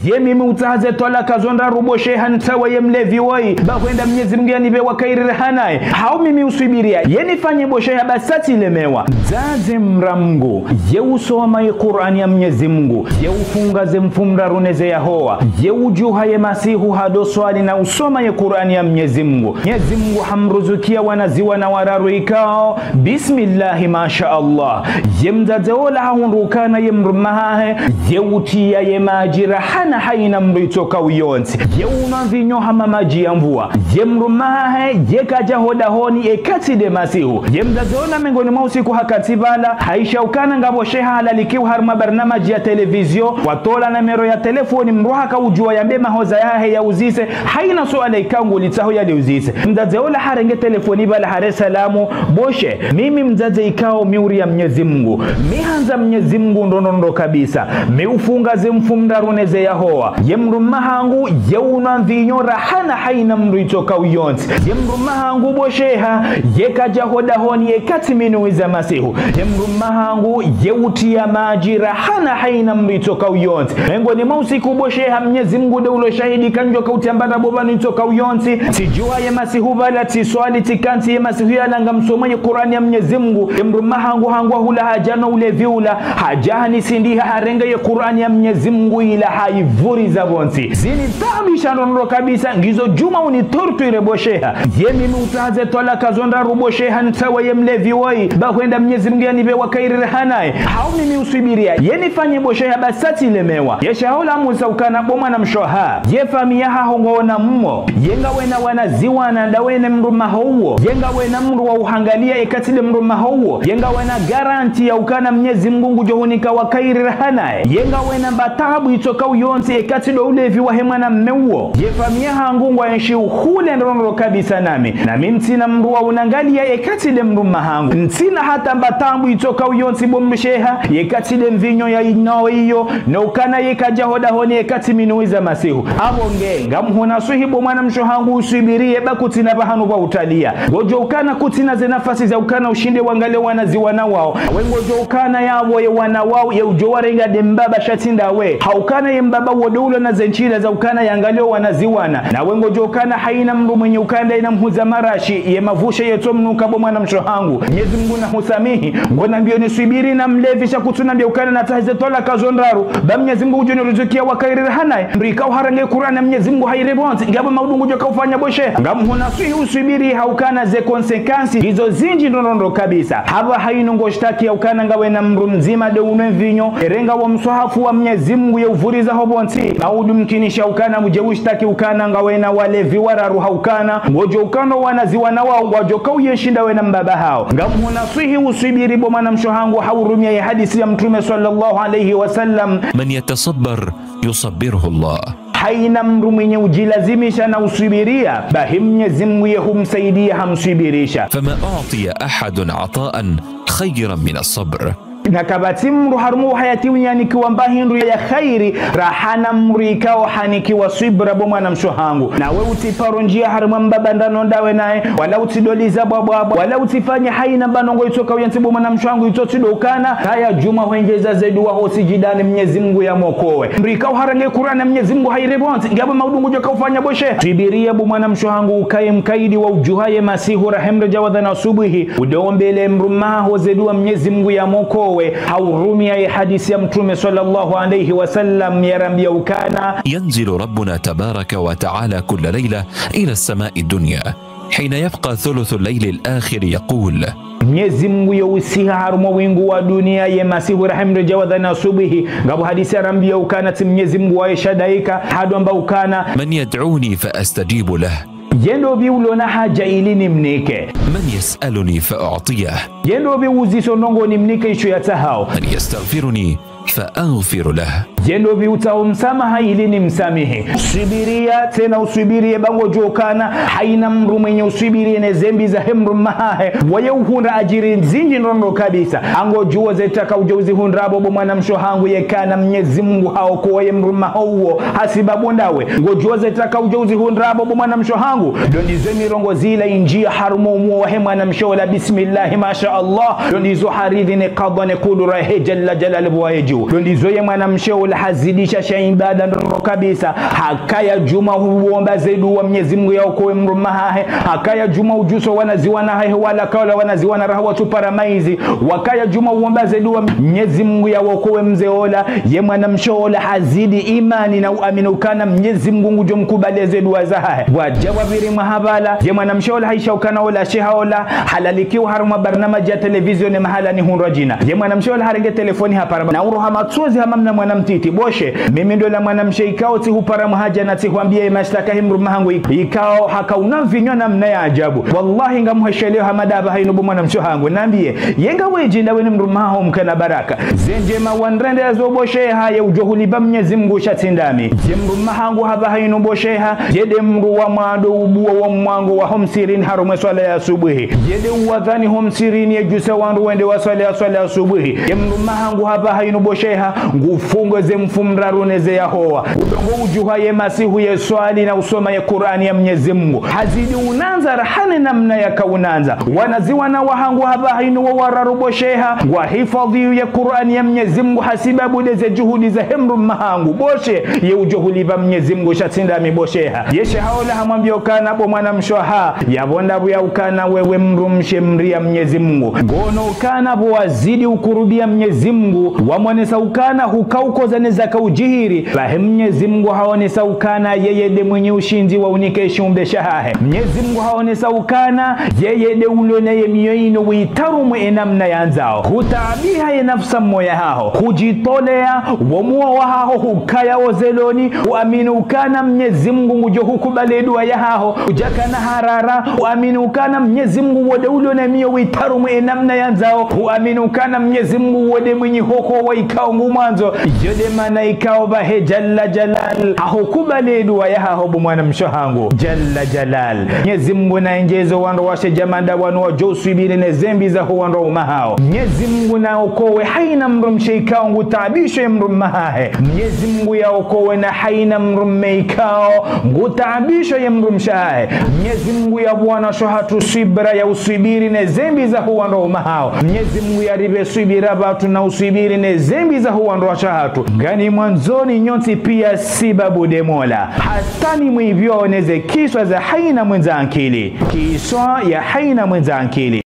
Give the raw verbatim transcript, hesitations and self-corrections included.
Ye mimi utsaha ze twalaka zo ndraru bo sheha nitsawe ye mlevi woyi, ba hwenda Mnyezi Mungu yanipve wa kheri raha naye. Hau mimi uswubiriya, ye nifanye bo sheha ba sa tsilemewa. Mdzadze mdra Mungu, ye usoma ye Kur'ani ya Mnyezi Mungu, ye ufunga ze mfumoraru ne ze yahowa, ye udjuha ye masihu hado swali na usoma ye Kur'ani ya Mnyezi Mungu. Mnyezi Mungu hamruzukiya wanaziwana wararu ikao, bismillahi, masha Allah. Ye mdzadze ola hahundru ukana ye mdrume hahe, ye utiya ye madji rahana hayina mdru yitsoka uyontsi. Ye unwa mvinyo hama madji ya mvua. Ye mdrume hahe, ye kadja ho dahoni, ye katsi nde masihu. Ye mdzadze ola mengoni mwa usiku hakantsi pvala, hayisha ukana ngapvo sheha halalikiwa harumwa barnamaji ya televizio, watowa nimero ya telefoni, mdru haka udjuwa yambe mahoza yahe yauzise, hayina suala ikao ngulitsaho yaliuzise. Mdzadze ola harenge telefoni pvala hare salamu, bo sheha, mimi mdzadze ikao mi uria Mnyezi Mungu. Mi handza Mnyezi Mungu ndrondrondro kabisa. Mi ufunga ze mfumoraru ne ze yahowa. Ye mdrume hangu, ye unwa mvinyo rahana hayina mdru yitsoka uyontsi. Ye mdrume hangu bo sheha, ye kadja ho dahoni, ye katsi minuwiza masihu. Ye mdrume hangu, ye utiya madji rahana hayina mdru yitsoka uyontsi. Mengoni mwa usiku bo sheha, Mnyezi Mungu nde ulo shahidi kandjoka utia mbana bo pvanu yitsoka uyontsi. Tsidjuha ye masihu pvala, tsiswali, tsikantsi ye masihu yala ngamsomo ye Kur'ani ya Mnyezi Mungu. Ye mdrume hangu hangwa hula hadja no ulevi ula, hadja hanisindiha harenge ye Kur'ani ya Mnyezi Mungu ila hayivuriza pvontsi. Zinitaabisha ndrondrondro kabisa, ngizo djuma unitorture bo sheha. Ye mimi utsaha ze twalaka zo ndraru bo sheha nitsawe ye mlevi woyi, ba hwenda Mnyezi Mungu yanipve wa kheri raha naye. Hau mimi uswubiriya, ye nifanye bo sheha ba sa tsilemewa. Ye sheha ola hamuuzisa ukana bo mwanamshe wahangu, ye famiyi yaho ngwawona mmo, ye ngawena wanaziwana, ndawe ne mdrume haho uwo, ye ngawena mdru wa uhangaliya ye katsi nde mdrume haho uwo, ye ngawena garanti ya ukana Mnyezi Mungu ngudjo hunika wa kheri raha naye, ye ngawena mba taabu yitsoka uyontsi ye katsi ndo ulevi wahe mwanamme uwo. Ye famiyi yahangu ngwaenshio hule ndrondrondro kabisa nami. Nami ntsina mdru wa unangaliya ye katsi nde mdrume hangu. Ntsina hata mba taabu yitsoka uyontsi bo mdru sheha, ye katsi nde mvinyo ya inwa iyo, no ukana ye kadja ho dahoni ye katsi minuwiza masihu. Apvo nge, ngamhunaswihi bo mwanamshe wahangu uswubiriye ba kutsina pvahanu pva utaliya. Ngodjo ukana kutsina ze nafasi za ukana ushinde wangaliye wanaziwana waho. We ngodjo ukana yapvo ye wana waho, ye udjo warenga nde mbaba sha tsi ndawe. Ha ukana ye mbaba wo ndo ulo na ze ndzia za ukana yangaliye wanaziwana. Nawe ngodjo ukana hayina mdru mwenye ukana yina mhudza marashi, ye mavushe yetso mnuka bo mwanamshe wahangu. Mnyezi Mungu nahusamihi, ngonambiyo niswubiri na mlevi sha kutsunambiya ukana natsahe ze twalaka zo ndraru. Ba Mnyezi Mungu udjo niruzukiya wa kheri raha naye. Mdru ikao harenge Kur'ani ya Mnyezi Mungu hayire pvontsi. Ngapvo maudungu djo kaufanya bo sheha. Ngamhunaswihi uswubiri ha ukana ze conséquences ngizo zindji ndrondrondro kabisa. Hapvo hayinu ngoshtaki ya ukana ngawena mdru mdzima nde unwe mvinyo. Erenga wo mswahafu wa Mnyezi Mungu ye uvuriza ho pvontsi. Maudu mkinisha ukana mdje ushtaki ukana ngawena walevi wararu ha ukana. Ngodjo ukana wanaziwana waho ngwadjo kauyenshi ndawe na mbaba haho. Ngamhunaswihi uswubiri bo mwanamshe wahangu ha urumiya ye hadisi ya Mtrume swallallahu alayhi wa sallam. من يتصبر يصبره الله. Hayina mdru mwenye udjilazimisha na uswubiriya, bahi Mnyezi Mungu ye humsaidiya hamswibirisha. فما أعطي أحد عطاء خيرا من الصبر. Na kapvatsi mdru harumwa uhayati unu yanikiwa mba hindru ya kheri, raha na mdru ikao hanikiwa swubira bo mwanamshe wahangu. Nawe utsiparo ndziya harumwa mbaba ndrano ndawe naye, wala utsidoliza bwabwabwa, wala utsifanye hayina mba ndrongo yitsoka uyontsi bo mwanamshe wahangu yitso tsi ndo ukana, kaya djuma hwendjeza ze duwa ho sijidani Mnyezi Mungu yamokowe. Mdru ikao harenge Kur'ani ya Mnyezi Mungu hayire pvontsi, ngapvo maudungu djo kaufanya bo sheha. Swubiriya bo mwanamshe wahangu ukaye mkaidi wa udjuha ye masihu raha mdru djawadha na subuhi, udombele mdrume haho ze duwa Mnyezi Mungu yamokowe, ha urumiya ye hadisi ya Mtrume swallallahu alayhi wa sallam yarambiya ukana. ينزل ربنا تبارك وتعالى كل ليلة إلى السماء الدنيا حين يبقى ثلث الليل الآخر يقول. Mnyezi Mungu ye ushuha harumwa wingu wa duniya ye masihu raha mdru djawadha na subuhi, ngapvo hadisi yarambiya ukana tsi Mnyezi Mungu waye sha daika, hadomba ukana. من يدعوني فأستجيب له. Ye ndopvi ulona haja ili nimnike. من يسألني فأعطيه. Ye ndopvi uziso ndrongo nimnike isho yatsahao. من يستغفرني فأغفر له. Ye ndopvi utsaho msamaha ili nimsamihi. Swubiriya, tsena uswubiriye ba ngodjo ukana, hayina mdru mwenye uswubiriye ne zembi zahe mdrume hahe, waye uhundra adjiri zindji ndrondro kabisa. Ngodjuwo ze taka udjo uzihundra bo mwanamshe wahangu yekana Mnyezi Mungu haokowa ye mdrume haho uwo, hasibabu ndawe. Ngodjuwo ze taka udjo uzihundra bo mwanamshe wahangu. Ndo ndizo mirongo zila indjiya harumwa umwo wahe mwanamshe ola bismillahi masha Allah. Ndo ndizo haridhi ne kadha ne kudura yahe jalla jalali bo waye dju. Ndo ndizo ye mwanamshe ola hazidisha sha ibada ndrongoo kabisa. Hakaya djuma huomba ze dua Mnyezi Mngu yaokowe mdrume hahe. Hakaya djuma udjuso wanazioni hahe wala kaula wanazioni raha watsupara maizi. Wakaya djuma uomba ze dua Mnyezi Mngu yaokowe mze ola. Ye mwanamshe ola hazidi imani na uamini ukana Mnyezi Mngu ngudjo mkubali ze dua zahahe. Wadja wapviri mwaha pvala, ye mwanamshe ola haisha ukana ola sheha ola, halalikiwa harumwa barnamaji ya televisioni mahala ni hundrwa djina. Ye mwanamshe ola harenge telefoni hapara na uroha matsozi hama mna mwana mtiti. Bo sheha, mimi ndo ola mwanamshe ikao tsihupara mwaha djana tsihwambia ye mashtaka he mdrume hangu ik-, ikao haka unwa mvinyo namna ya ajabu. Wallahi ngamhesheleo hama ndapvo hayinu bo mwanamshe hangu. Nambiye, ye ngawe djinda we ne mdrume haho mkana baraka. Ze ndjema wandrende yazo bo sheha ye udjo hulipva Mnyezi Mngu sha tsi ndami. Ye mdrume hangu hapvaha inu bo sheha, ye nde mdru wa mwando ubuwa wo mwango wa ho msihirini harumwa ye swala ya asubuhi. Ye nde uwadhini ho msihirini ye djuse wandru wende waswali ye swala ya asubuhi. Ye mdrume hangu hapvaha inu bo sheha, ngufungo ze mfumoraru ne ze yahowa. Udungo udjuha ye masihu ye swali na usoma ye Kur'ani ya Mnyezi Mngu. Hazidi unandza raha ne namna yaka unandza. Wanazioni wahangu hapvaha inu wo wararu bo sheha, ngwahifadhwiyo ye Kur'ani ya Mnyezi Mngu hasibabu nde ze juhudi zahe mdrume hangu. Bo sheha, ye udjo hulipva Mnyezi Mngu sha tsi ndami bo sheha. Ye sheha ola hamwambia ukana bo mwanamshe haha, yapvo ndapvo ya ukana wewe mdrumshe mria Mnyezi Mngu. Ngono ukana pvo wazidi ukurubia Mnyezi Mngu, wamwonesa ukana huka ukoza ne zaka udjihiri. Pvahe Mnyezi Mngu haonesa ukana yeye nde mwinyi ushindzi wa unike shiumbe shahahe. Mnyezi Mngu haonesa ukana yeye nde ulo na ye miyo inu witarumu ye namna yandzao. Hutaabiha ye nafsi mwa moyo haho. Hudjitolea wo moyo wahaho hukaya ozeloni. Uamini ukana Mnyezi Mngu ngudjo hukubali dua yahaho. Udjakana harara. Uamini ukana Mnyezi Mngu wo nde ulo na miyo witarumu ye namna yandzao. Uamini ukana Mnyezi Mngu wo nde mwinyi hoko wa ikao ngumwandzo. Yo nde mana ikao pvahe Jalla Jalal hahukubali dua yahaho bo mwanamshe hangu. Jalla Jalal. Mnyezi Mngu naendjeze wandru washe djamanda wanu wadjo uswibiri ne zembi zaho wandru waume hawo. Mnyezi Mngu naokowe hayina mdrumshe ikao ngutaabisho ye mdrume hahe. Mnyezi Mngu yaokowe na hayina mdrume ikao ngutaabisho ye mdrumshe hahe. Mnyezi Mngu yapve wanawashe hatru swibira ya uswibiri ne zembi zaho wandru waume hawo. Mnyezi Mngu yaripve swibira pvatru na uswibiri ne zembi zaho wandru washe hatru. Ngani mwandzoni nyontsi pia sibabu nde Mola. Hata nimwipviyo ne ze kiswa za hayina mwendza ankili. Kiswa ya hayina mwendza ankili.